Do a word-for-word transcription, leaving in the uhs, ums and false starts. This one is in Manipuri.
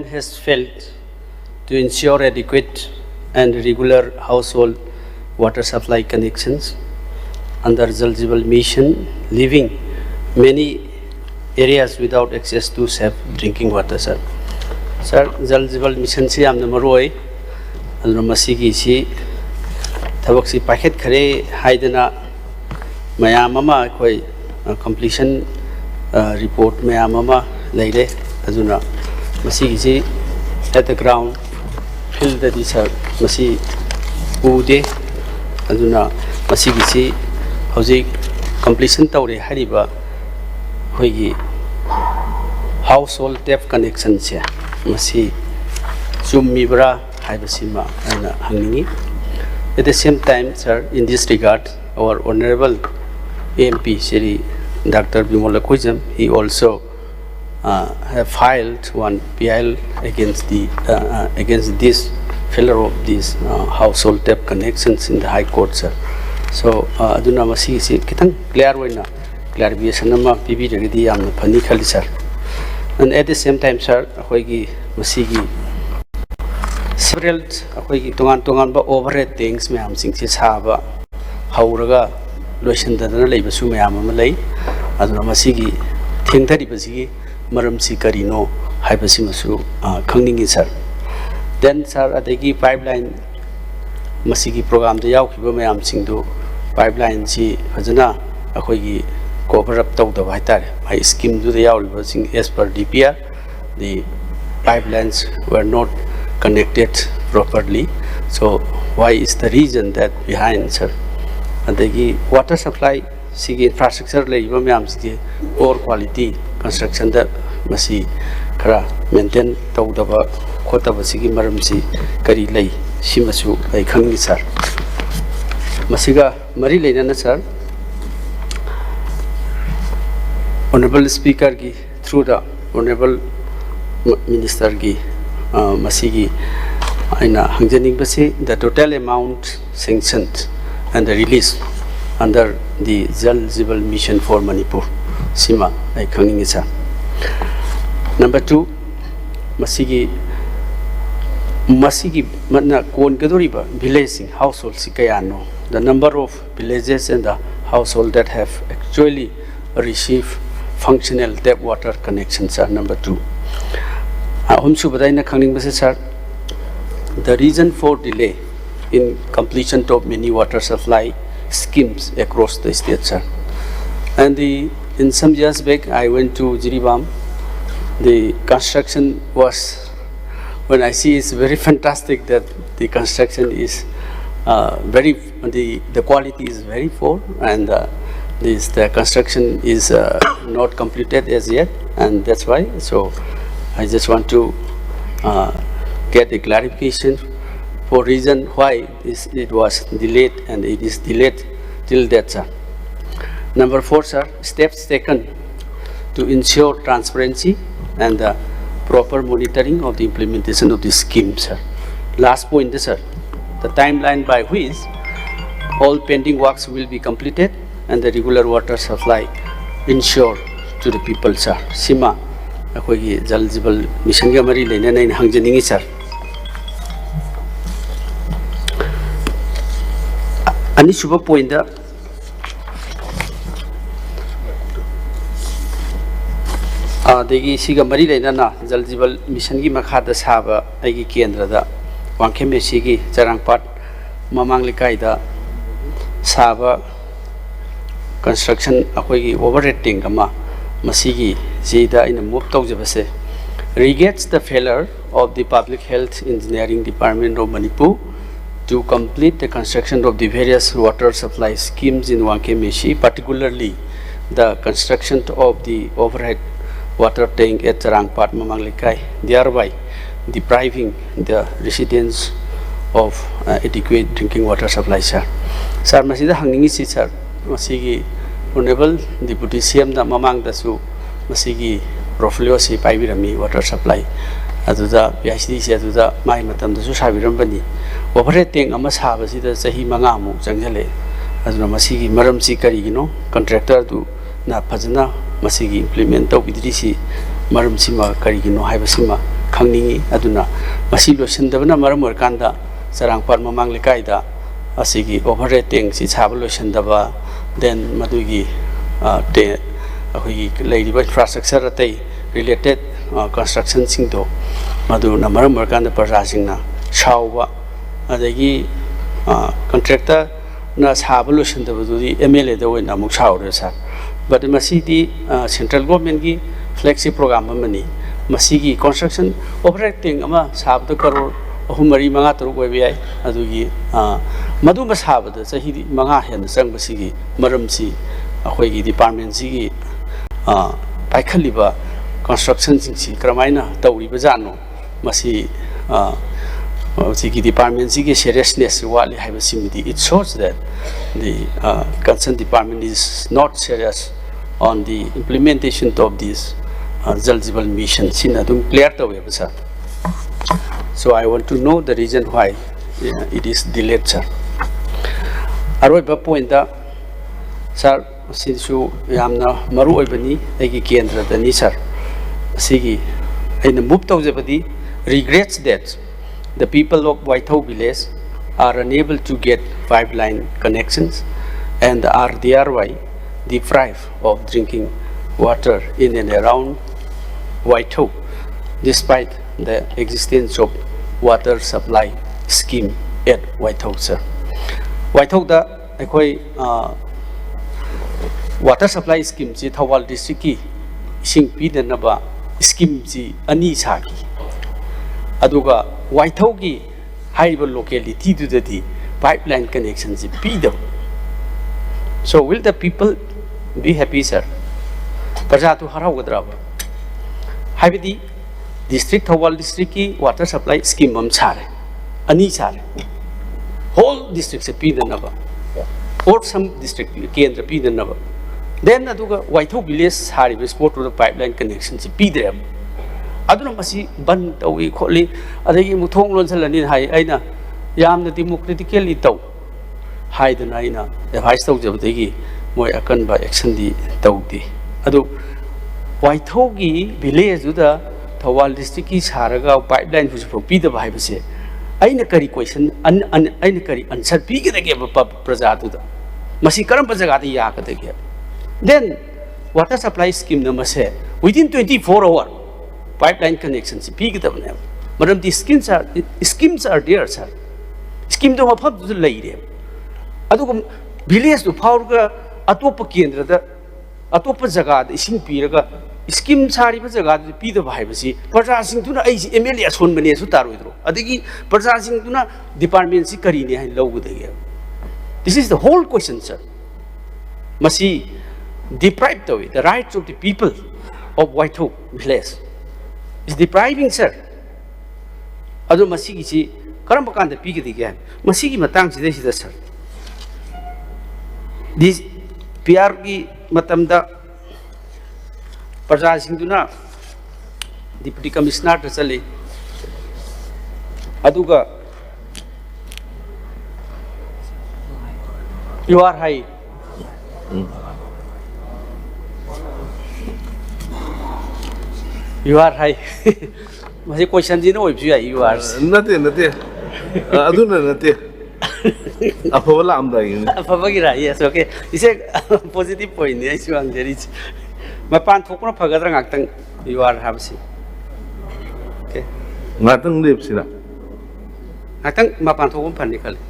has failed to ensure adequate and regular household water supply connections under Jal Jeevan Mission, leaving many areas without access to safe drinking water, sir. Sir, Jal Jeevan Mission ꯁꯤ ꯌꯥꯝꯅ ꯃꯔꯨ ꯑꯣꯏ꯫ ꯑꯗꯨꯅ ꯃꯁꯤꯒꯤꯁꯤ ꯊꯕꯛꯁꯤ ꯄꯥꯏꯈꯠꯈ꯭ꯔꯦ ꯍꯥꯏꯗꯅ ꯃꯌꯥꯝ ꯑꯃ ꯑꯩꯈꯣꯏ, ꯑ, completion, ꯑ, report ꯃꯌꯥꯝ ꯑꯃ ꯂꯩꯔꯦ꯫ ꯑꯗꯨꯅ ꯃꯁꯤꯒꯤꯁꯤ at the ground, field ꯗꯗꯤ, sir, ꯃꯁꯤ ꯎꯗꯦ꯫ ꯑꯗꯨꯅ ꯃꯁꯤꯒꯤꯁꯤ ꯍꯧꯖꯤꯛ completion ꯇꯧꯔꯦ ꯍꯥꯏꯔꯤꯕ ꯑꯩꯈꯣꯏꯒꯤ household tap connection ꯁꯦ ꯃꯁꯤ ꯆꯨꯝꯃꯤꯕ꯭ꯔꯥ ꯍꯥꯏꯕꯁꯤꯃ ꯑꯩꯅ ꯍꯪꯅꯤꯡꯉꯤ꯫ At the same time, sir, in this regard, our honorable M P, Shri Doctor Bimol Akoijam, he also, uh, have filed one P I L against the, uh, uh, against this failure of these, uh, household tap connections in the High Court, sir. So, uh, ꯑꯗꯨꯅ ꯃꯁꯤꯒꯤꯁꯤ ꯈꯤꯇꯪ clear ꯑꯣꯏꯅ clarification ꯑꯃ ꯄꯤꯕꯤꯔꯒꯗꯤ ꯌꯥꯝꯅ ꯐꯅꯤ ꯈꯜꯂꯤ, sir꯫ And at the same time, sir, ꯑꯩꯈꯣꯏꯒꯤ ꯃꯁꯤꯒꯤ several ꯑꯩꯈꯣꯏꯒꯤ ꯇꯣꯉꯥꯟ ꯇꯣꯉꯥꯟꯕ overhead tanks ꯃꯌꯥꯝꯁꯤꯡꯁꯦ ꯁꯥꯕ ꯍꯧꯔꯒ ꯂꯣꯏꯁꯤꯟꯗꯗꯅ ꯂꯩꯕꯁꯨ ꯃꯌꯥꯝ ꯑꯃ ꯂꯩ꯫ ꯑꯗꯨꯅ ꯃꯁꯤꯒꯤ ꯊꯦꯡꯊꯔꯤꯕꯁꯤꯒꯤ ꯃꯔꯝꯁꯤ ꯀꯔꯤꯅꯣ ꯍꯥꯏꯕꯁꯤꯃꯁꯨ, ꯑ, ꯈꯪꯅꯤꯡꯉꯤ, sir꯫ Then, sir, ꯑꯗꯒꯤ pipeline, ꯃꯁꯤꯒꯤ program ꯗ ꯌꯥꯎꯈꯤꯕ ꯃꯌꯥꯝꯁꯤꯡꯗꯨ pipeline ꯁꯤ ꯐꯖꯅ ꯑꯩꯈꯣꯏꯒꯤ cover up ꯇꯧꯗꯕ ꯍꯥꯏꯇꯥꯔꯦ꯫ ꯃꯥꯒꯤ scheme ꯗꯨꯗ ꯌꯥꯎꯔꯤꯕꯁꯤꯡ, as per D P R, the pipelines were not connected properly. So why is the reason that behind, sir? ꯑꯗꯒꯤ water supply ꯁꯤꯒꯤ infrastructure ꯂꯩꯔꯤꯕ ꯃꯌꯥꯝꯁꯤꯒꯤ poor quality construction ꯗ ꯃꯁꯤ ꯈꯔ maintain ꯇꯧꯗꯕ ꯈꯣꯠꯇꯕꯁꯤꯒꯤ ꯃꯔꯝꯁꯤ ꯀꯔꯤ ꯂꯩ? ꯁꯤꯃꯁꯨ ꯑꯩ ꯈꯪꯅꯤꯡꯉꯤ, sir꯫ ꯃꯁꯤꯒ ꯃꯔꯤ ꯂꯩꯅꯅ, sir, honorable speaker ꯒꯤ through the honorable minister ꯒꯤ, ꯑ, ꯃꯁꯤꯒꯤ ꯑꯩꯅ ꯍꯪꯖꯅꯤꯡꯕꯁꯤ, the total amount sanctioned and the release under the Jal Jeevan Mission for Manipur, ꯁꯤꯃ ꯑꯩ ꯈꯪꯅꯤꯡꯉꯤ, sir꯫ Number two, ꯃꯁꯤꯒꯤ ꯃꯁꯤꯒꯤ ꯃꯅ ꯀꯣꯟꯒꯗꯧꯔꯤꯕ ꯚꯤꯂꯦꯖꯁꯤꯡ, ꯍꯥꯎꯁ ꯍꯣꯜꯁꯤ ꯀꯌꯥꯅꯣ? The number of villages and the household that have actually receive functional tap water connections are number two. ꯑꯍꯨꯝꯁꯨꯕꯗ ꯑꯩꯅ ꯈꯪꯅꯤꯡꯕꯁꯦ, sir, the reason for delay in completion of many water supply schemes across the state, sir. And the, in some years back, I went to Jiribam. The construction was, when I see, it's very fantastic that the construction is uh, very, the, the quality is very poor, and uh, this, the construction is uh, not completed as yet, and that's why. So I just want to uh, get a clarification for reason why this, it was delayed and it is delayed till that, sir. Number four, sir, steps taken to ensure transparency and the proper monitoring of the implementation of this scheme, sir. Last point, sir, the timeline by which all pending works will be completed and the regular water supply ensured to the people, sir. ꯁꯤꯃ ꯑꯩꯈꯣꯏꯒꯤ ꯖꯜ ꯖꯤꯕꯜ ꯃꯤꯁꯟꯒ ꯃꯔꯤ ꯂꯩꯅꯅ ꯑꯩꯅ ꯍꯪꯖꯅꯤꯡꯉꯤ, sir. ꯑꯅꯤꯁꯨꯕ ꯄꯣꯏꯟꯗ, ꯑꯗꯒꯤ ꯁꯤꯒ ꯃꯔꯤ ꯂꯩꯅꯅ ꯖꯜ ꯖꯤꯕꯜ ꯃꯤꯁꯟꯒꯤ ꯃꯈꯥꯗ ꯁꯥꯕ ꯑꯩꯒꯤ ꯀꯦꯟꯗ꯭ꯔꯗ ꯋꯥꯡꯈꯦꯝ ꯑꯦꯁꯤꯒꯤ ꯆꯔꯥꯡꯄꯥꯠ ꯃꯃꯥꯡ ꯂꯩꯀꯥꯏꯗ ꯁꯥꯕ ꯀꯟꯁꯇ꯭ꯔꯛꯁꯟ, ꯑꯩꯈꯣꯏꯒꯤ ꯑꯣꯚꯔꯍꯦꯗ ꯇꯦꯡ ꯑꯃ, ꯃꯁꯤꯒꯤꯁꯤꯗ ꯑꯩꯅ move ꯇꯧꯖꯕꯁꯦ, regards the failure of the Public Health Engineering Department of Manipur to complete the construction of the various water supply schemes in Wangkhem A C, particularly the construction of the overhead water tank at Charangpat Mamang Lekai, thereby depriving the residents of uh, adequate drinking water supply, sir. Sir, ꯃꯁꯤꯗ ꯍꯪꯅꯤꯡꯉꯤꯁꯤ, sir, ꯃꯁꯤꯒꯤ Honorable Deputy C M ꯅ ꯃꯃꯥꯡꯗꯁꯨ ꯃꯁꯤꯒꯤ ꯄꯣꯔꯠꯐꯣꯂꯤꯑꯣꯁꯤ ꯄꯥꯏꯕꯤꯔꯝꯃꯤ, ꯋꯥꯇꯔ ꯁꯄ꯭ꯂꯥꯏ ꯑꯗꯨꯗ, ꯄꯤ ꯑꯥꯏ ꯁꯤ ꯗꯤꯁꯤ ꯑꯗꯨꯗ ꯃꯥꯒꯤ ꯃꯇꯝꯗꯁꯨ ꯁꯥꯕꯤꯔꯝꯕꯅꯤ꯫ ꯑꯣꯚꯔꯍꯦꯗ ꯇꯦꯡ ꯑꯃ ꯁꯥꯕꯁꯤꯗ ꯆꯍꯤ ꯃꯉꯥꯃꯨꯛ ꯆꯪꯁꯤꯜꯂꯛꯑꯦ꯫ ꯑꯗꯨꯅ ꯃꯁꯤꯒꯤ ꯃꯔꯝꯁꯤ ꯀꯔꯤꯒꯤꯅꯣ? ꯀꯟꯇ꯭ꯔꯦꯛꯇꯔꯗꯨꯅ ꯐꯖꯅ ꯃꯁꯤꯒꯤ ꯏꯝꯄ꯭ꯂꯤꯃꯦꯟ ꯇꯧꯕꯤꯗ꯭ꯔꯤꯁꯤ ꯃꯔꯝꯁꯤꯃ ꯀꯔꯤꯒꯤꯅꯣ ꯍꯥꯏꯕꯁꯤꯃ ꯈꯪꯅꯤꯡꯏ꯫ ꯑꯗꯨꯅ ꯃꯁꯤ ꯂꯣꯏꯁꯤꯟꯗꯕꯅ ꯃꯔꯝ ꯑꯣꯏꯔꯀꯥꯟꯗ ꯆꯔꯥꯡꯄꯥꯠ ꯃꯃꯥꯡ ꯂꯩꯀꯥꯏꯗ ꯑꯁꯤꯒꯤ overhead tankꯁꯤ ꯁꯥꯕ ꯂꯣꯏꯁꯤꯟꯗꯕ, then ꯃꯗꯨꯒꯤ, ꯑ, ꯇꯦ-, ꯑꯩꯈꯣꯏꯒꯤ ꯂꯩꯔꯤꯕ infrastructure ꯑꯇꯩ related, ꯑ, constructionꯁꯤꯡꯗꯣ, ꯃꯗꯨꯅ ꯃꯔꯝ ꯑꯣꯏꯔꯀꯥꯟꯗ ꯄ꯭ꯔꯖꯥꯁꯤꯡꯅ ꯁꯥꯎꯕ, ꯑꯗꯒꯤ, ꯑ, contractorꯅ ꯁꯥꯕ ꯂꯣꯏꯁꯤꯟꯗꯕꯗꯨꯗꯤ MLAꯗ ꯑꯣꯏꯅ ꯑꯃꯨꯛ ꯁꯥꯎꯔꯦ, sir꯫ But ꯃꯁꯤꯗꯤ, ꯑ, central governmentꯀꯤ flagship program ꯑꯃꯅꯤ꯫ ꯃꯁꯤꯒꯤ construction overhead tank ꯑꯃ ꯁꯥꯕꯗ ꯀꯔꯣꯔ ꯑꯍꯨꯝ, ꯃꯔꯤ, ꯃꯉꯥ, ꯇꯔꯨꯛ ꯑꯣꯏꯕ ꯌꯥꯏ꯫ ꯑꯗꯨꯒꯤ, ꯑ, ꯃꯗꯨꯃ ꯁꯥꯕꯗ ꯆꯍꯤꯗꯤ ꯃꯉꯥ ꯍꯦꯟꯅ ꯆꯪꯕꯁꯤꯒꯤ ꯃꯔꯝꯁꯤ ꯑꯩꯈꯣꯏꯒꯤ departmentꯁꯤꯒꯤ, ꯑ, ꯄꯥꯏꯈꯠꯂꯤꯕ constructionꯁꯤꯡꯁꯤ ꯀꯔꯝꯍꯥꯏꯅ ꯇꯧꯔꯤꯕꯖꯥꯠꯅꯣ? ꯃꯁꯤ, ꯑ, ꯃꯁꯤꯒꯤ departmentꯁꯤꯒꯤ seriousness ꯋꯥꯠꯂꯤ ꯍꯥꯏꯕꯁꯤꯃꯗꯤ, it shows that the, uh, concerned department is not serious on the implementation of this, uh, Jal Jeevan Mission ꯁꯤꯅ ꯑꯗꯨꯝ clear ꯇꯧꯋꯦꯕ, sir꯫ So I want to know the reason why, uh, it is delayed, sir꯫ ꯑꯔꯣꯏꯕ pointꯇ, sir, ꯃꯁꯤꯁꯨ ꯌꯥꯝꯅ ꯃꯔꯨ ꯑꯣꯏꯕꯅꯤ ꯑꯩꯒꯤ ꯀꯦꯟꯗ꯭ꯔꯗꯅꯤ, sir꯫ ꯃꯁꯤꯒꯤ ꯑꯩꯅ move ꯇꯧꯖꯕꯗꯤ, regrets that the people of Waithou village are unable to get pipeline connections and are thereby deprived of drinking water in and around Waithou, despite the existence of water supply scheme at Waithou, sir꯫ ꯋꯥꯏꯊꯧꯗ ꯑꯩꯈꯣꯏ, ꯑ, water supply schemeꯁꯤ ꯊꯧꯕꯥꯜ districtꯀꯤ ꯏꯁꯤꯡ ꯄꯤꯅꯅꯕ schemeꯁꯤ ꯑꯅꯤ ꯁꯥꯈꯤ꯫ ꯑꯗꯨꯒ ꯋꯥꯏꯊꯧꯒꯤ ꯍꯥꯏꯔꯤꯕ localityꯗꯨꯗꯗꯤ pipeline connectionꯁꯤ ꯄꯤꯗꯕ꯫ So will the people be happy, sir? ꯄ꯭ꯔꯖꯥꯗꯨ ꯍꯔꯥꯎꯒꯗ꯭ꯔꯕ? ꯍꯥꯏꯕꯗꯤ district, Thoubal districtꯀꯤ water supply scheme ꯑꯃ ꯁꯥꯔꯦ, ꯑꯅꯤ ꯁꯥꯔꯦ, whole districtꯁꯦ ꯄꯤꯗꯅꯕ, or some district, ꯀꯦꯟꯗ꯭ꯔ ꯄꯤꯗꯅꯕ꯫ Then ꯑꯗꯨꯒ ꯋꯥꯏꯊꯧ village ꯁꯥꯔꯤꯕ spotꯇꯨꯗ pipeline connectionꯁꯤ ꯄꯤꯗ꯭ꯔꯦꯕ꯫ ꯑꯗꯨꯅ ꯃꯁꯤ ꯕꯟ ꯇꯧꯏ ꯈꯣꯠꯂꯤ, ꯑꯗꯒꯤ ꯑꯃꯨꯛ ꯊꯣꯡ ꯂꯣꯟꯁꯤꯜꯂꯅꯤ ꯍꯥꯏ꯫ ꯑꯩꯅ ꯌꯥꯝꯅ democratically ꯇꯧ ꯍꯥꯏꯗꯅ ꯑꯩꯅ advice ꯇꯧꯖꯕꯗꯒꯤ ꯃꯣꯏ ꯑꯀꯟꯕ actionꯗꯤ ꯇꯧꯗꯦ꯫ ꯑꯗꯨ ꯋꯥꯏꯊꯧꯒꯤ villageꯗꯨꯗ ꯊꯧꯕꯥꯜ ꯗꯤꯁꯇ꯭ꯔꯤꯛꯀꯤ ꯁꯥꯔꯒ ꯄꯥꯏꯞ ꯂꯥꯏꯟ ꯍꯧꯖꯤꯛꯐꯥꯎ ꯄꯤꯗꯕ ꯍꯥꯏꯕꯁꯦ ꯑꯩꯅ ꯀꯔꯤ ꯀꯣꯏꯁꯟ, ꯑꯩꯅ ꯀꯔꯤ ꯑꯟꯁꯔ ꯄꯤꯒꯗꯒꯦꯕ ꯄ-, ꯄ꯭ꯔꯖꯥꯗꯨꯗ? ꯃꯁꯤ ꯀꯔꯝꯕ ꯖꯒꯥꯗ ꯌꯥꯒꯗꯒꯦ? Then water supply scheme ꯅ ꯃꯁꯦ within twenty four hour pipeline connection ꯁꯤ ꯄꯤꯒꯗꯕꯅꯦꯕ꯫ ꯃꯔꯝꯗꯤ schemes are, schemes are there, sir. Scheme ꯗꯣ ꯃꯐꯝꯗꯨꯗ ꯂꯩꯔꯦꯕ꯫ ꯑꯗꯨꯒ village ꯇꯨ ꯐꯥꯎꯔꯒ ꯑꯇꯣꯞꯄ ꯀꯦꯟꯗ꯭ꯔꯗ, ꯑꯇꯣꯞꯄ ꯖꯒꯥꯗ ꯏꯁꯤꯡ ꯄꯤꯔꯒ scheme ꯁꯥꯔꯤꯕ ꯖꯒꯥꯗꯨꯗ ꯄꯤꯗꯕ ꯍꯥꯏꯕꯁꯤ ꯄ꯭ꯔꯖꯥꯁꯤꯡꯗꯨꯅ ꯑꯩꯁꯤ M L A ꯑꯁꯣꯟꯕꯅꯦꯁꯨ ꯇꯥꯔꯣꯏꯗ꯭ꯔꯣ? ꯑꯗꯒꯤ ꯄ꯭ꯔꯖꯥꯁꯤꯡꯗꯨꯅ department ꯁꯤ ꯀꯔꯤꯅꯤ ꯍꯥꯏꯅ ꯂꯧꯒꯗꯒꯦ? This is the whole question, sir. ꯃꯁꯤ deprive ꯇꯧꯏ, the rights of the people of Waithok village is depriving, sir. ꯑꯗꯨ ꯃꯁꯤꯒꯤꯁꯤ ꯀꯔꯝꯕ ꯀꯥꯟꯗ ꯄꯤꯒꯗꯒꯦ ꯍꯥꯏ? ꯃꯁꯤꯒꯤ ꯃꯇꯥꯡꯁꯤꯗꯩꯁꯤꯗ, sir, ꯗꯤ ꯄꯤ ꯑꯥꯔꯒꯤ ꯃꯇꯝꯗ ꯄ꯭ꯔꯖꯥꯁꯤꯡꯗꯨꯅ ꯗꯤꯄꯨꯇꯤ ꯀꯃꯤꯁꯅꯔꯗ ꯆꯠꯂꯤ, ꯑꯗꯨꯒ ꯌꯨ ꯑꯥꯔ ꯍꯥꯏ꯫ ꯌꯨ ꯑꯥꯔ ꯍꯥꯏ꯫ ꯃꯁꯤ ꯀꯣꯏꯁꯟꯁꯤꯅ ꯑꯣꯏꯕꯁꯨ ꯌꯥꯏ, ꯌꯨ ꯑꯥꯔ꯫ ꯅꯠꯇꯦ, ꯅꯠꯇꯦ꯫ ꯑ, ꯑꯗꯨꯅ ꯅꯠꯇꯦ꯫ ꯑꯐꯕ ꯂꯥꯛꯑꯝꯗꯥꯏꯒꯤꯅꯤ꯫ ꯑꯐꯕꯒꯤꯔꯥ? Yes, okay. ꯏꯆꯦ, positive point ꯅꯤ ꯑꯩꯁꯨ ꯍꯪꯖꯔꯤꯁꯦ꯫ ꯃꯄꯥꯟ ꯊꯣꯛꯄꯅ ꯐꯒꯗ꯭ꯔꯥ ꯉꯥꯛꯇꯪ, ꯌꯨ ꯑꯥꯔ ꯍꯥꯏꯕꯁꯤ? Okay. ꯉꯥꯛꯇꯪ ꯂꯦꯞꯁꯤꯔꯥ? ꯉꯥꯛꯇꯪ ꯃꯄꯥꯟ ꯊꯣꯛꯄꯅ ꯐꯅꯤ ꯈꯜꯂꯤ꯫